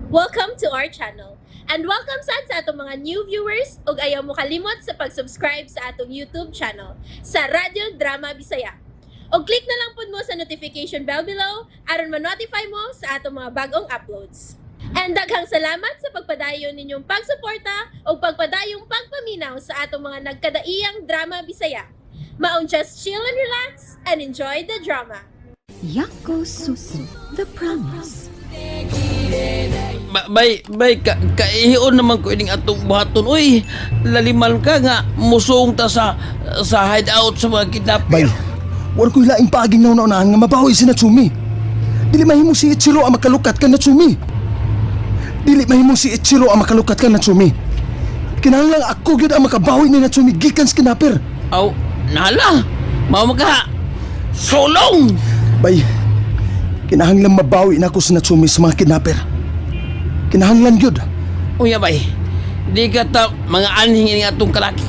Welcome to our channel. And welcome sad sa atong mga new viewers ug ayaw mo kalimot sa pag-subscribe sa atong YouTube channel sa Radyo Drama Bisaya. Og click na lang pud mo sa notification bell below aron ma-notify mo sa atong mga bagong uploads. And daghang salamat sa pagpadayon ninyong pagsuporta ug pagpadayong pagpaminaw sa atong mga nagkadaiyang drama Bisaya. Maong just chill and relax and enjoy the drama. Yakosuku, The Promise. Bay, bay, kaihion naman ko ining atong buhaton. Uy, laliman ka nga, musong ta sa hideout sa mga kidnapper. Bay, wala ko'y laing paaging nauna-unahan nga mabawi si Natsumi. Dili mahimo si Ichiro ang makalukat ka Natsumi. Dili mahimo si Ichiro ang makalukat ka Natsumi. Kinahanglan ako gyud ang makabawi ni Natsumi gikan sa kidnapper. Aw, nala, mao ka. Sulong! Bay, kinahanglan mabawi na ako sa Natsumi sa mga kidnapper. Kinahanglan gyud. Uya, bay, di ka ta mga anhing ining atong kalaki.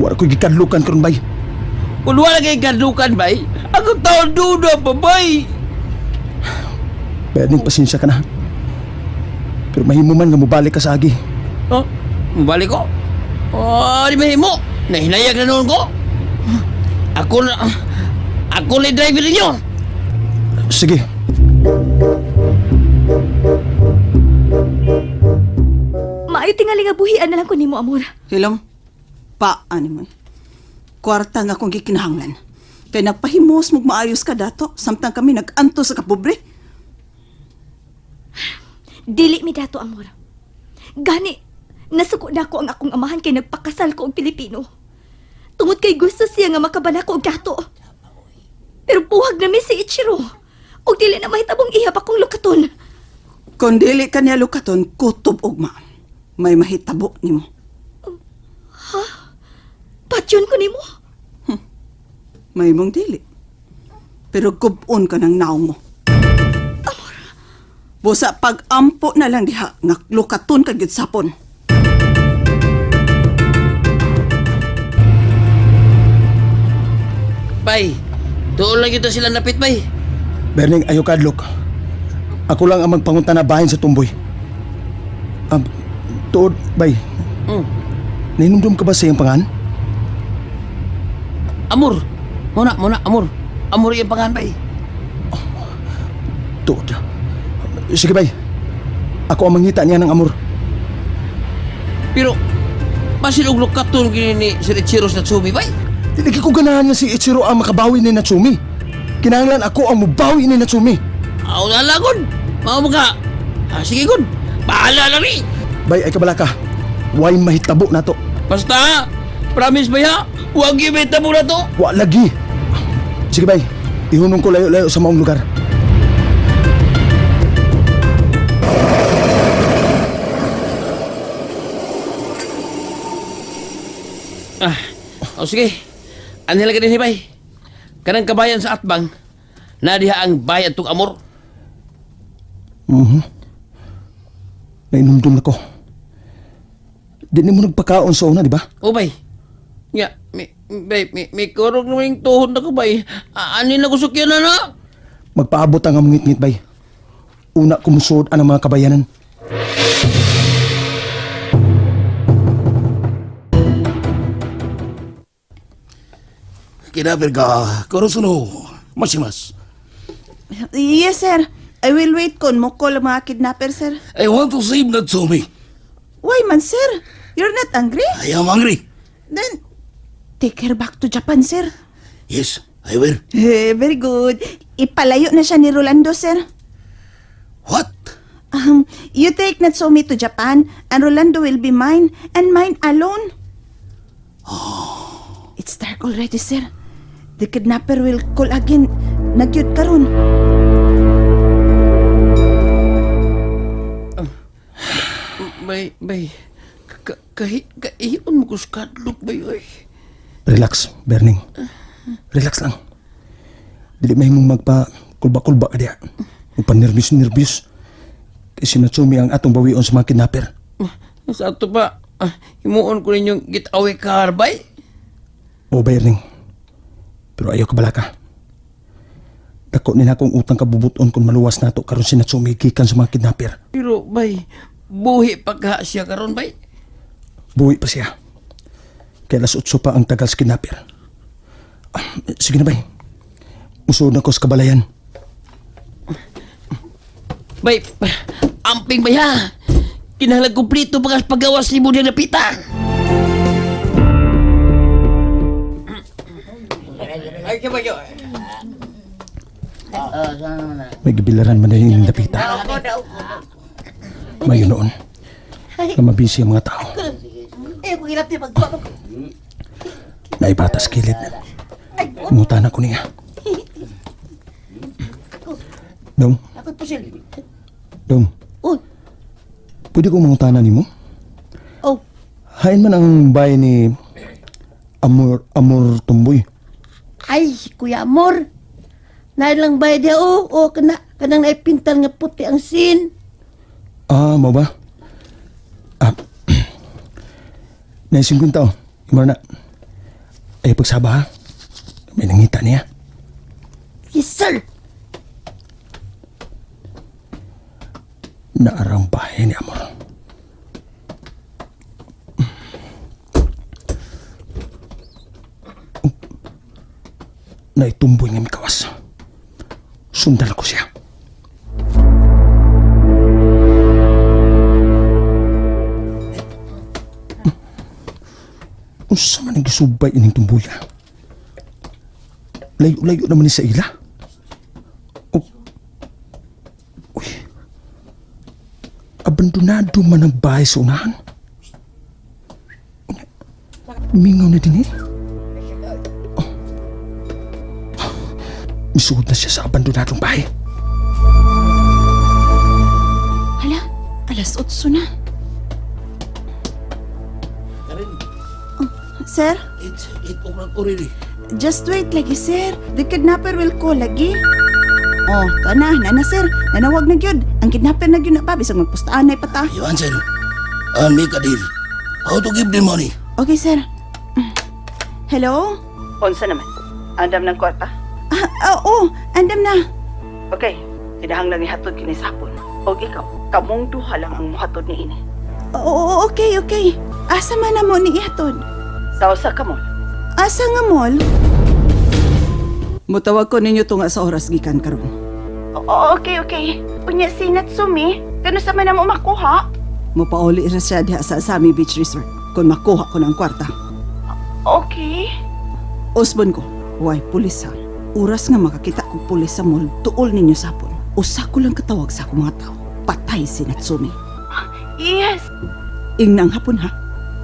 Wala ko'y gikadlukan karon, bay. Kung wala kay kadlukan, bay, ako taon duda pa, bay. Bay, aning pasensya ka na. Pero mahimo man nga mobalik ka sa agi. Oh, mabalik ko. Oh, di mahimo. Nahinayag na noon ko. Ako na, ako na driver ninyo. Sige. Maayo tingali nga buhian na lang ko nimo, amor. Hilom, pa, ano mo eh. Kwarta nga akong gikinahanglan. Kay nagpahimos mong maayos ka dato, samtang kami nag-anto sa kapobre. Dili mi dato, amor. Gani, nasuko na ko ang akong amahan kay nagpakasal ko og Pilipino. Tungod kay gusto siya nga makabala ko og dato. Pero buhag na mi si Ichiro. Og dili na mahitabong ihap akong lukaton. Kung dili ka niya lukaton, kutob ugma. May mahitabo nimo. Patyon ko nimo. May mong dili. Pero gubon ka ng naong mo. Busa pag-ampo na lang diha, nga lukaton ka gyud sapon. Bay, doon lang kita sila napit, bay. Berning, ayo kadlok. Ako lang ang magpangunta na bahin sa tumboy. Tuod, bay. Nahinumdum ka ba sa iyang pangan? Amor. Muna, muna, amor. Amor yung pangan, bay. Tuod. Sige, bay. Ako ang mangita niya ng amor. Pero, basin og lukaton gini ni Sir Ichiro sa Natsumi, bay. Dili ko ganahan nga si Ichiro ang makabawi ni Natsumi. Kinahanglan ako ang mubawi ni Natsumi. Aw, nalagon. Mao mo ka. Ah, sige, gun. Bahala lang ni. Bay, ay kabala ka. Way mahitabo na to. Basta, promise ba ya? Huwag ibenta mo na to. Wa lagi. Sige, bay. Ihunong ko layo-layo sa maong lugar. Ah, o sige. Anhel ka din, bay. Kanang kabayan sa Atbang, na diha ang bayad tong amor. Nainumdum na ko. Di ni mo nagpakaon sa una, di ba? O bay. Nga, may, bay, may kurog na yung tuhod na ko, bay. Anin na kusukyan na na? Magpaabot ang among ngit-ngit, bay. Una kumusod ang mga kabayanan. Kidnapper ka, Kurosuno, Mashimas. Yes, sir. I will wait kon mo call ang mga kidnapper, sir. I want to save Natsumi. Why man, sir? You're not angry? I am angry. Then, take her back to Japan, sir. Yes, I will. Eh, very good. Ipalayo na siya ni Rolando, sir. What? You take Natsumi to Japan, and Rolando will be mine, and mine alone. It's dark already, sir. The kidnapper will call again. Nagyud karon. Bay, bay, kaiyon mo ko sa kadlok, bay, oy. Relax, Berning. Relax lang. Dili mahimong magpa kulba-kulba ka diha. Magpa-nervous-nervous. Kay si Natsumi ang atong bawion sa mga kidnapper. Sa ato pa, himuon ko ninyong get away car, bay. O, Berning. Pero ayaw ka balaka. Dako ni na akong utang kabubuton kung maluwas nato karon si Natsumi gikan sa mga kidnapper. Pero bay, buhi pa ka siya karon bay. Buhi pa siya. Kaya alas 8 pa ang tagal sa kidnapper. Ah, sige na bay. Musuod na ko sa kabalayan. Bay, amping bay ha. Kinahanglan kumpleto pa ka sa paggawas nimo diha napita. May gibilaran man na yung dapita. Mayo noon. Na mabisi ang mga tao. Naibatas kilid. Muta na ko niya. Dong. Dong. Pwede kong mangutana nimo? Oh. Hain man ang bahay ni Amor Amor Tumboy. Ay, Kuya Amor. Nailang bay dia o, o kana kanang naipintal nga puti ang sin. Ah, mo ba? Ah, naising kong tao. Imar na. Ay, pagsaba ha. May nangita niya. Yes, sir. Naarang bahay ni Amor. Naitumboy nga mikawas. Sundan ako siya. Unsa man ang gisubay ining tumbuya? Layo-layo naman ni sa ila. Oh. Uy. Abandonado man ang bahay sa unahan. Unya, mingaw na din eh. Oh. Misuod na siya sa abandonadong bahay. Hala, alas 8 na. Karen, Oh, sir, it's 8 o'clock already. just wait lagi, sir. The kidnapper will call lagi. Oh, tana, nana sir. Nanawag na gyud. Ang kidnapper na gyud na pa bisag magpustaan na pata. You answer and make a deal. How to give the money? Okay, sir. Hello? Unsa naman? Andam ng kwarta? Ah, ah, oh, andam na. Okay, kinahanglan ihatod kini sa hapon. Og ikaw, kamong duha lang ang muhatod ni ini. Oo, okay, okay. Asa man na mo ni ihatod? Sa usa ka mall. Asa nga mall? Mutawag ko ninyo tunga sa oras gikan karon. Oo, okay, okay. Unya si Natsumi, kano sa man na mo makuha? Mopauli ra siya diha sa Asami Beach Resort kung makuha ko ng kwarta. Okay. Osbon ko, way pulis ha. Oras nga makakita kong pulis sa mall, tuol ninyo sapon. Usa ko lang katawag sa akong mga tao. Patay si Natsumi. Yes. Ingnang hapon ha,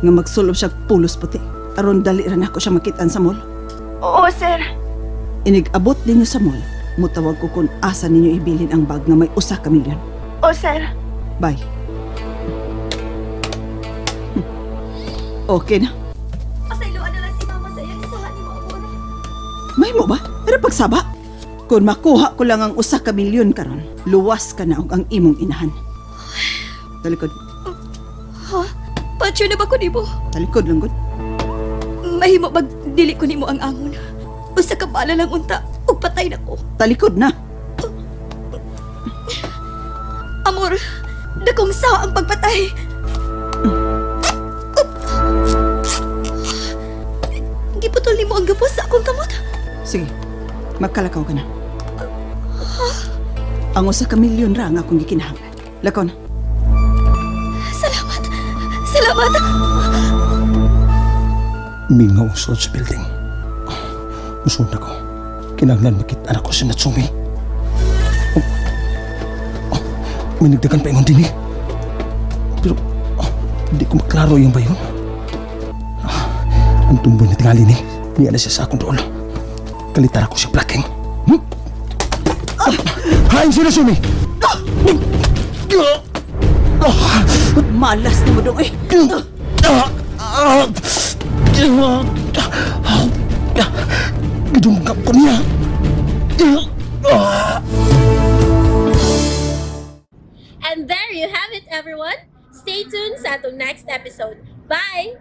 nga magsulob siya pulos puti. Aron dali ra nako siya makitaan sa mall. Oo, sir. Inig-abot ninyo sa mall, mutawag ko kung asa ninyo ibilin ang bag nga may 1 ka milyon. Oo, sir. Bye. Okay na. Pasayloan na lang si Mama sa iyang saha ni mo, Amor. May mo ba? Pero pagsaba. Kung makuha ko lang ang 1 ka milyon karon, luwas ka na og ang imong inahan. Talikod. Ha? Patsyo na ba ko nimo? Talikod lang gud. Mahimo bag dili ko nimo ang angon. Usa ka bala lang unta ug patay na ko. Talikod na. Amor, dakong sa ang pagpatay. Up! Giputol nimo ang gapos sa akong kamot. Sige. Magkalakaw ka na. Ang 1 ka milyon ra ang akong gikinahanglan. Lakaw na. Salamat. Salamat. Mingaw ang suod sa building. Musuod na ko. Kinahanglan makita na ko si Natsumi. Oh. Oh, may nagdagan pa ingon din eh. Pero, oh, hindi ko maklaro yung ba yun. Ah, ang tumboy na tingali ni. Niya na siya sa akong dool. Kalitar ako siya blocking. Hmm? Ah, hain si Natsumi! Ah! Ah! Malas na mo dong eh. Ah! Ah! Gidunggap ko niya. Ah! And there you have it, everyone. Stay tuned sa atong next episode. Bye!